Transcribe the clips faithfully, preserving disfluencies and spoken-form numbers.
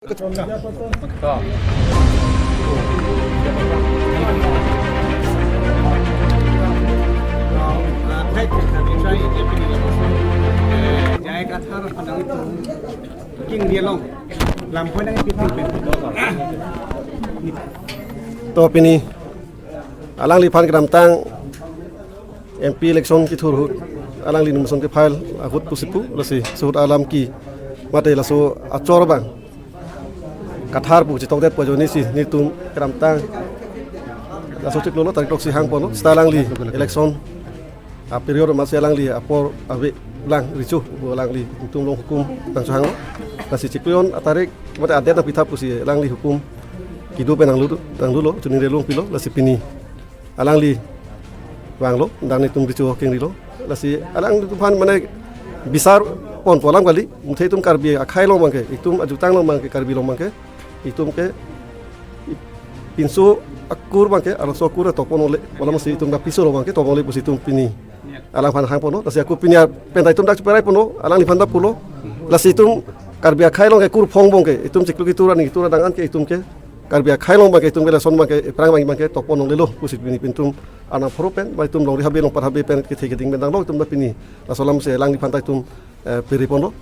To pini alangliphan kedamtang M P election kethur ahut alangli nomination ke-file ahut pusi pu, lasi suhut alam ke mate laso achor abang Kathar pu chetokdet pu ajoine si nelitum kedamtang laso chiklo lo tarik throksi hangponlo, seta alangli election a-period amatsi alangli apor ave lang recho pu alangli nelitum along hukum nangchohanglo. Lasi chiklo jon atarik mate adet nangpitha pusi alangli hukum kedo pen nanglu, nanglulo, chunire longpilo, lasi pini alangli vanglo, dak nelitum recho kengrilo. Lasi alangliphan mane bisar ponpo alam kali, muthe itum Karbi akhei along abangke, itum ajutang along abangke, Karbi along abangke, itum ke pinso akur abangke, arloso akur tokpon ole, wala masi itum dak pinso along abangke tokpon ole pusi itum pini alangphan hangponlo. Lasi ako pini pen ta itum dak cheperai ponlo, alangliphan ta pulo. Lasi itum Karbi akhei along ke kur phong abangke, itum chiklo ketur ani ketur adang an ke itum ke Karbi akhei along abangke itum ke lason abangke, ephrang abang abangke tokpon longlelo pusi pini pintum arnam pharo pen, ba itum longri habe longpat habe pen kethe keding pen tanglo, itum ta pini laso alam si alangliphan ta itum, eh, piri ponlo.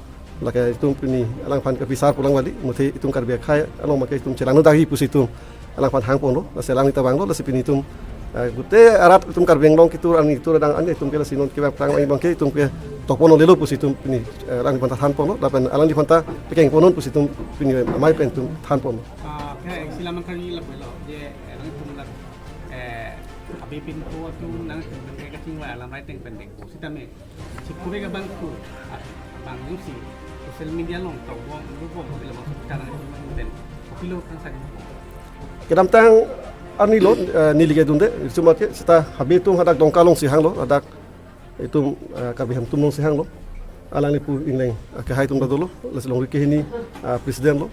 Lake itum pini alangphan ke bisar pu alam kali, muthe itum Karbi akhei along abangke itum chelangno dagi pusi itum alangphan hangponlo. Lasi alangli ta vanglo, lasi pini itum, eh, gute arat itum Karbi Anglong ketur ani ketur adang an itum ke lasi non ke ephrang abang abangke itum ke tokpon longlelo pusi itum pini, eh, alangliphan ta thanponlo, lapen alangliphan ta pekeng ponnon pusi itum pini amei pen itum thanponlo. Ah, khe isi alam kali lapulo, je, eh, alangtum lak, eh, Habepinpo atum nangtum pen kachingvai alam rai ateng pen dengpo. Sitame, chikure ke abang ku, ah, abang nangsi social media along tokbom, lubom, bila masuk sekarang itu pen, kopilo kan sa. Kedamtang arni lo, eh, neli ke dunde, cuma ke seta Habe atum hadak Dongka along si hanglo, hadak itum, eh, Karbi Hemtum along si hanglo. Alangli pu ingleng, eh, kehai atum ta dolo, lasi longri kehini, eh, president lo.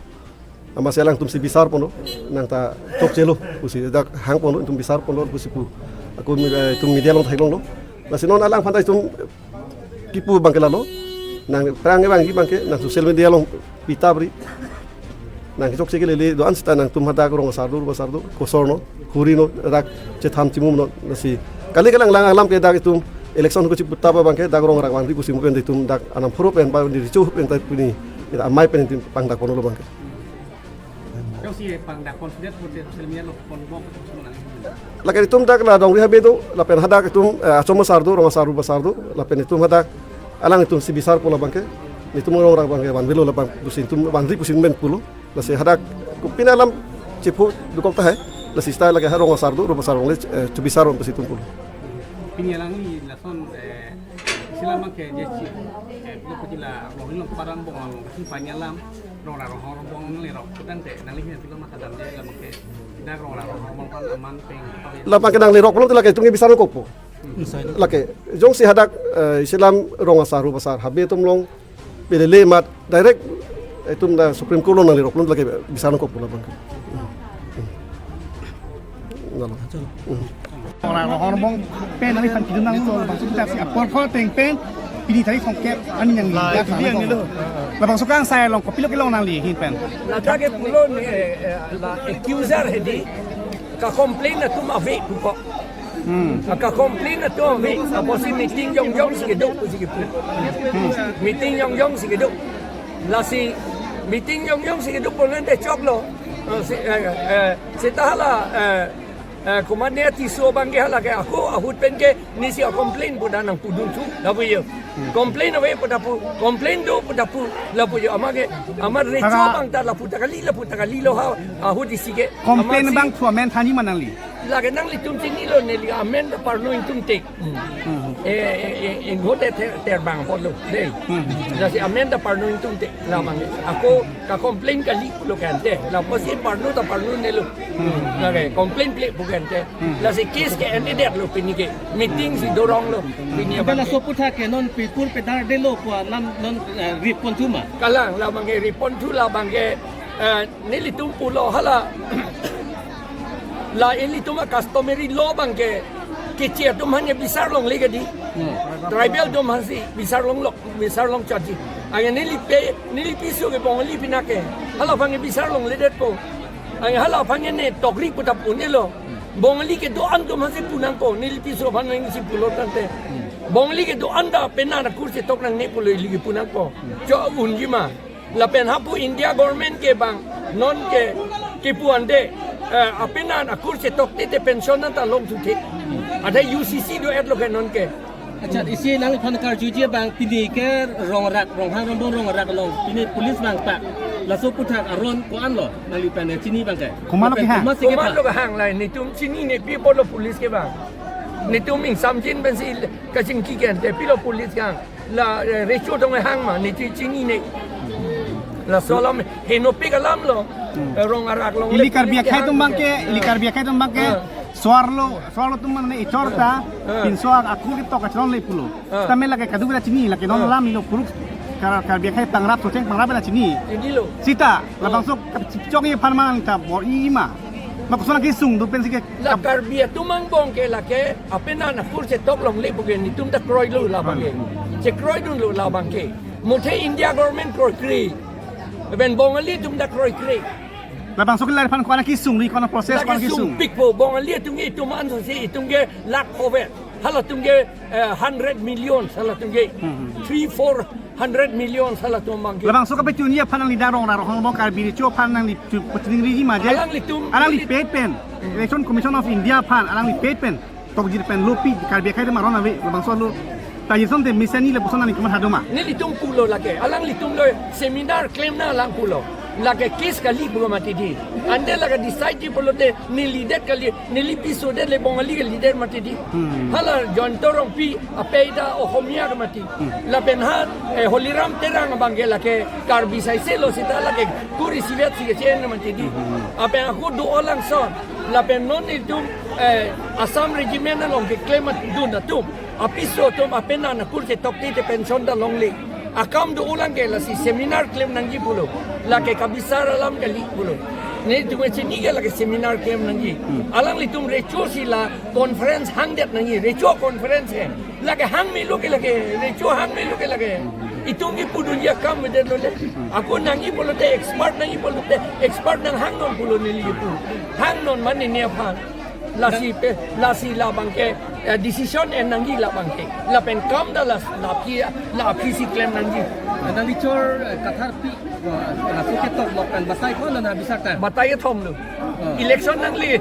Amatsi alangtum si bisar ponlo, nang ta chokchelo pusi dak hangponlo, itum bisar ponlo pusi pu. Ako mi-, eh, itum media along theklonglo. Lasi non alangphan ta itum kipu abangke lalo, nang ephrang abang abangke nang social media along pita bri. Nang kechokche kelele do-an seta nangtum hadak rong asar do, rupa asar do, kosor no, huri no, dak chetham chimum no, lasi kali kalang lang alam ke dak itum election ko chiputa abangke dak rong rak vanri pusi mo pen itum dak arnam pharo pen ba di recho pen ta pini, ita amei pen itum pangdak ponlo abangke. Kau si pangdak pon sudah pun social media along ponbom, semua nang. Lake itum dak la Dongri Habe do, lapen hadak itum, eh, achom asar do, rong asar rupa asar do, lapen itum hadak alanglitum si bisar ponlo abangke, itum rong rak abangke vanvelo labang pusi itum vanri pusi men pulo. Lasi hadak kopine alam chepho dokok tahai. Lasi seta lake ha rong asar do, rupa asar along le, eh, chubisar pusi itum pulo. Pini alangli lason, eh, isi alam abangke je chi, eh, lo kejila, lo hilong parang bong along, si panya alam, rong rak rong hor bong nangli rok, kutang te, nangli hin pilo masa dam je alam abangke, dak rong rak rong hor bong pan aman peng, apa ya? Labangke nangli rok pulo lake itum ke bisar nangkokpo. Lake, jongsi hadak, eh, isi alam rong asar, rupa asar, Habe atum along, pelele amat, direct, itum ta Supreme Court along nangli rok pulo lake bisar nangkokpo labangke. Nalo. Ora ora bong pen nangli phan kidun nang lo, bang sudah si apor kho teng pen, pini tari songkep, ani yang lihat sana lo. Labang suka saya along, kopilo kelong nangli hin pen. Ladak ke pulo ne, eh, eh, la accuser hedi, ka-complain atum ave pupo. Hmm. Ka-complain atum ave, apotsi meeting jongjong si kedo pusi kepu. Hmm. Meeting jongjong si kedo. Lasi meeting jongjong si kedo pulo nte choklo. Eh, si, eh, eh, seta hala, eh, eh, komatne Tisso abangke hala ke ako ahut pen ke nesi a-complain pu dak nangpudun thu, lapu yo. Hmm. Complain ave pu dak pu, complain do pu dak pu, lapu yo. Amat ke, amat recho abang ta lapu ta kali, lapu ta kali lo ha, ahut isi ke. Complain amatsi abang thu amen thanji ma nangli? Lake nanglitum chinilo, neli amen ta parno ingtungte. Hmm. Eh, eh, eh, inghote ter, terbang apotlo, dei. Hmm. Lasi amen ta parno ingtungte, labang. Ako ka-complain kali pulo kante, la apotsi parno ta parno nelo. Hmm. Lake complain ple pu kante. Hmm. Lasi case ke-endedetlo pini ke, meeting si doronglo. Pini abang. Laso aphuthak ke non pipur pedar delo pu alam non, eh, report thu ma? Kalang, labangke report thu labangke, eh, nelitum pulo hala. La ilitum a-customary law abangke, keche atum aphan ke bisar longle kedi. Hmm. Tribal atum aphansi bisar longlo, bisar long chaji. Anke neli pe, neli piso ke Bongali pinake. Hala aphan ke bisar longledetpo. Anke hala aphan ke ne tokri puta pu-unlo. Bongali kedo-an atum hasi pu nangpo. Neli piso aphan nangsi pulo tangte. Bongali kedo-an ta penan akur chetok nangne pulo ili ke pu nangpo. Cho unji ma. Lapen hapu India government ke bang, non ke, kepu ante, eh, apenan akur chetok te te pension anta longthu the. Athe U C C do-etlo ke non ke. Accha, isi nangliphan karjuji abang pini ke Rongrak, Ronghang Rongbong Rongrak along pini police bang pak. Laso aputhak aron ko-anlo nangliphan chini abang ke. Komatlo kehang? Komatlo kehang? Komatlo kehang, la netum chinine, pi apotlo police ke bang. Netum ingsamjin pensi kachingki ke ante pilo police kehang. La, eh, recho atum kehang ma, netum chinine. Laso alam henopik alamlo. Hmm. Eh, Rongrak along ili le Karbi police akhei atum kehang abang ke, ke. Ili Karbi akhei atum abang ke. Ah. Soarlo, soarlo atum mane echor ta, ah, pinso akur ketok kachronle pulo. Ah. Tame lake kadokave ta chini, lake non, ah, alam ilo puruk Kar-, Karbi akhei pangrap, socheng pangrap ta chini. Chinilo. Seta, ah, labangso kap-, chipchok aphan mang ta bor-i ma. Ma koson kesung do pensi ke la kap- Karbi atum angbong ke lake apenan akur chetok longle pu ke netum ta kroilo labang ke. Chekroidunlo labang ke. Muthe India government kroikre. Lapen Bongali atum ta kroikre. Labangso ke lariphan ko-an kesung ri, ko-an process, lake ko-an kesung? Sungpikpo, Bongali atum ke itum anso si itum ke lakh over. Halatum ke, eh, hundred million, halatum ke. Hmm, hmm. Three, four hundred million halatum abang ke. Labangso kapachunji aphan nangli dak Rongrak Ronghang Rongbong Karbi Recho aphan nangli chu-, pachuningri ma je. Alanglitum, alangli alangli pet pen. Hmm. Election Commission of India aphan, alangli pet pen. Tokjir pen lopi Karbi akhei atum aron ave, labangso lo. Ta ison te mesen ni le puson nangli komat hado ma? Nelitum pulo lake, alanglitumlo seminar klemnang alang pulo. Lake case kali pu mati di. Ante lake decide ji pulote nelidet kali, neli piso det le Bongali kalidet mati di. Hmm. Hala Jayanta Rongpi apei ta Ohomia ke mati. Hmm. Lapen ha, eh, Holiram Terang abang ke lake Karbi saiselo seta lake kur isivet si kechen mati di. Hmm. Lapen ako do-o langson. Lapen non itum, eh, Assam Regiment along keklemdun atum, apiso atum apenan akur chetok te te pension ta longle. Akam do-o lang ke lasi seminar klem nangji pulo. Lake kabisar alam kali pulo. Netum chini ke lake seminar klem nangji. Hmm. Alanglitum recho si la conference hangdet nangji. Recho conference ke. Lake hang melo ke lake, recho hang melo ke lake. Itum kepudunji akam avedetlo le. Ako nangji pulote expert nangji pulote expert nanghangnon pulo neli kepu. Hangnon mane ne aphan. Lasi pe, lasi labang ke, eh, decision en nangji labang ke. Lapen kam ta la, la aphi, la aphi si klem nangji. Nangli chor, eh, Kathar pi, eh, laso ketok lok kan batai ko na na bisar ta? Batai kethom lo. Oh. Election nangli,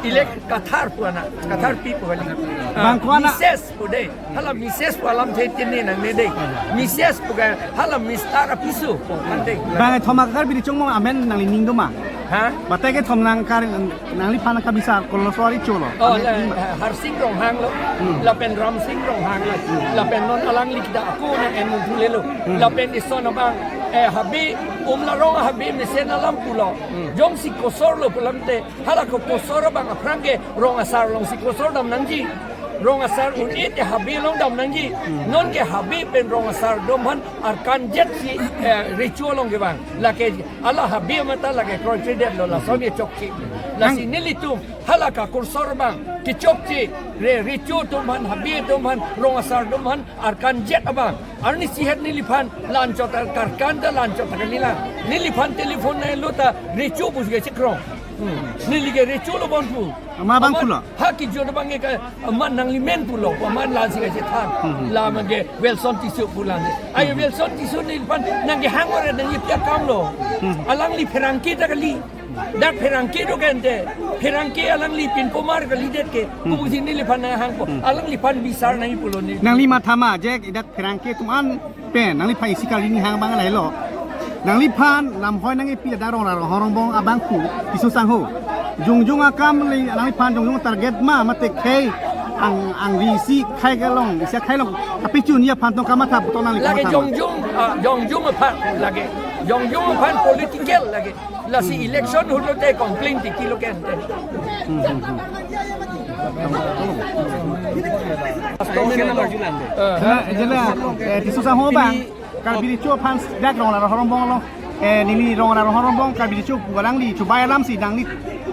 elect Kathar pu ana, Kathar pi pu kali. Kathar pi. Ah, bang ko ana. Mises pu dei. Hala Mises pu alam the tini nangne dei. Mises pu ke hala Mister apiso pu kan dei. Bang thoma Karbi Recho mo amen nangli ning do ma? Ha? Batai kethom nang kar, nangliphan kabisar koloso ari cholo. Oh, amen le, ning ma? Harsing Ronghang lo. Hmm. Lapen Ramsing Ronghang lo. Hmm. Lapen non alangli ta ako nang en mun thulelo. Hmm. Lapen ison abang, eh, habe, Umlarong habe mesen alam pulo. Hmm. Jongsi kosor lo pulote, hala ko kosor abang aphrang ke rong asar alongsi kosor dam nangji. Rong asar un-e te habe along dam nangji. Hmm. Non ke habe pen rong asar atum aphan arkan jet si, eh, recho along ke bang. Lake ala habe mata lake kroikredetlo lason ke chokche. Lasi nang- nelitum hala ka kosor abang kechokche, re, recho atum aphan, habe atum aphan, rong asar atum aphan arkan jet abang. Arni sihet neliphan la-anchot ta karkan ta la-anchot ta kalilang. Neliphan telephone na lo ta recho pusi kachekrong. Hmm. Neli ke recho lo bon pu. Amat abang pulo? Ha kejut abang ke amat nangli men pulo. Amat la si kachethan. Hmm. La mage Wilson Tisso pulang. Ai, hmm, Wilson Tisso neliphan nangkehang ore nangji pi akam lo. Hmm. Alangli pherangke ta kali. Dak pherangke do ke ante. Pherangke alangli pinpomar kalidet ke. Hmm. Kopusi neliphan nanghangpo. Hmm. Alangliphan bisar nangji pulo ne. Nangli matha ma je dak pherangke atum an pen, nangliphan isi kali ni hang abang lahelo. Nangliphan lamhoi nangkepi ladak Rongrak Ronghang Rongbong abangphu, Tisso sangho. Jongjong akam le nangliphan jongjong target ma mate khei ang, angri isi khei kelong, isi khei along kapachunji aphan tong kamatha puthot nangli lake kamatha ma? Jongjong, ah, jongjong aphan lake. Jongjong aphan political lake. Lasi election ahut lote complain tiki lo ke ante. Hmm, hmm, hmm. Kena, jela, eh, Tisso sangho abang, Karbi Recho aphan dak Rongrak Ronghang Rongbong lo, eh, neli Rongrak Ronghang Rongbong Karbi Recho pu alangli chubai alam si nangli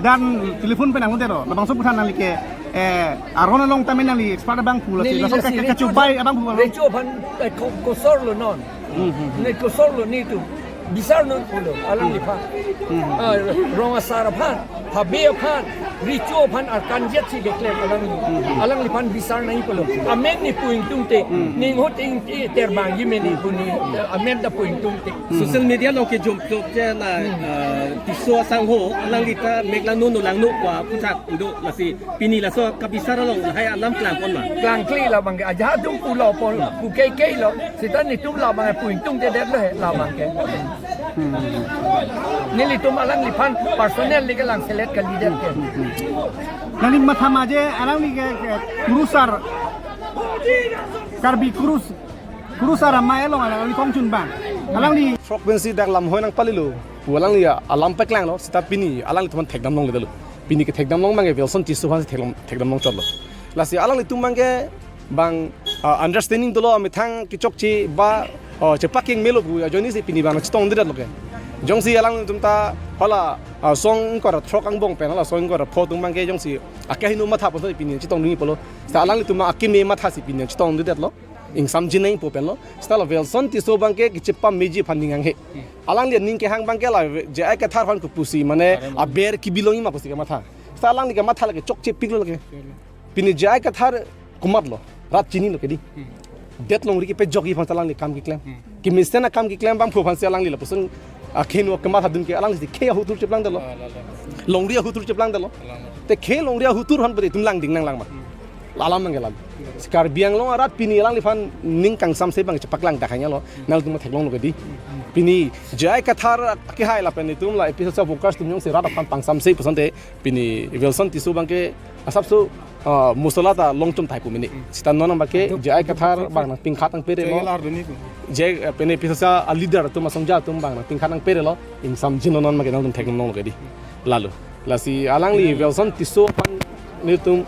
dan telephone pen nanglo dero, labangso aphuthak nangli ke, eh, aron along tame nangli expert abangphu lo si, neli laso lasi ke, ke, recho chubai abangphu lo. Recho aphan, eh, ko-, kosor lo non. Hmm, hmm, hmm. Ne koson lo netum. Bisar non pulo, alangliphan. Hmm. Ah, rong asar aphan, habe aphan, recho aphan arkan jet si keklem alangli. Hmm. Alangliphan bisar nangji pulo. Amen ne pu ingtungte, Hmm. ning hot ing te terbang ji meni pu ne, eh, amen ta pu ingtungte. Hmm. Social media along kejom plot ke la, Hmm. eh, Tisso asangho, alangli ta mek langno no langno pu aphuthak do lasi. Pini laso kabisar along lahai alam klangpon ma? Klangkle labang ke, ajahak atum pulo pon, pu keklem lo. Seta netum labang ke pu ingtungtedetlo he labang ke. Hmm. Nelitum alangliphan personally kelang selet kalidet ke. Nangli matha ma je alangli ke, ke kurusar, Karbi kurus, kurusar amei along alangli kongchun bang. Alangli throk pensi dak lam hoi nangpalilo pu alangli alam paklanglo, seta pini alanglitum aphan thekdam longledetlo. Pini kethekdam long abang ke Welson Tisso aphan si thekdam, thekdam longchotlo. Lasi alanglitum abang ke bang, ah, understanding dolo, amethang kechokche ba, oh, chepakeng melo pu ajoine si pini abang chetongdedetlo ke. Jongsi alangtum ta hala, ah, song ingkoi ra throk angbong pen hala song ingkoi ra pho atum abang ke jongsi akehingno matha puson pini chetongdunji pulo. Seta alanglitum akeme matha si pini chetongdedetlo. Ingsamjin nangpo penlo. Seta la Welson Tisso abang ke kechepameji aphan ning hanghe. Alangli aning kehang abang ke la J I Kathar aphan kopusi mane aber kebi longji ma pusi kematha. Seta alangli kematha lake chokchepiklo lake. Pini J I Kathar komatlo, rat chinilo ke dei. Hmm. Det longri kepejokji aphan ta alangli kam keklem. Hmm. Kemesen akam keklem abangphu aphan si alangli lapuson akehingno kematha dun ke alangli si khei ahutur cheplangdetlo. Ah, la, la. Longri ahutur cheplangdetlo. La, la. Te khei longri ahutur aphan pute itum langding nanglang ma? Hmm. La alam abang ke la. Hmm. Si Karbi Anglong arat pini alangliphan ning kangsamse abang chepaklangdak hanya lo. Hmm. Nangtum theklonglo ke dei. Hmm. Pini J I Kathar akehai lapen itum la APHLC workers atum jongsi rat aphan pangsamse pusonte pini Welson Tisso abang ke asapso, ah, mosola ta longchom tahai pu mene. Hmm. Seta non abang ke J I Kathar abang nangpingkhat nangpere lo. J I Kathar duni pu. J, eh, pini APHLC aleader atum asongja atum abang nangpingkhat nangpere lo. Ingsamjinlo non abang ke nangtum theklonglo ke dei. Lalo. Lasi alangli Welson Tisso aphan netum